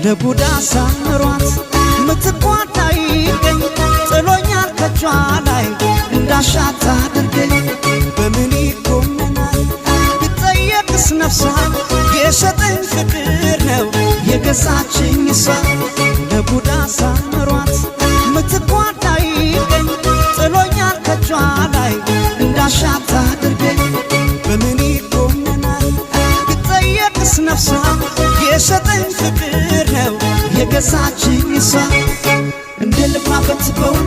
ለጉዳ ሳምሯት ምትኳን አይገኝ፣ ጥሎኛል ከጇ ላይ እንዳሻት አድርገኝ። በምን ይኮነናል ብጠየቅስ ነፍሷ? የሸጠኝ ፍቅር ነው የገዛችኝ እሷ። ለጉዳ ሳምሯት ምትኳን አይገኝ፣ ጥሎኛል ከጇ ላይ እንዳሻት አድርገኝ። በምን ይኮነናል ብጠየቅስ ነፍሷ? የሸጠኝ ፍቅር ነው የገዛችኝ እሷ። እንደ ልግባበት በውል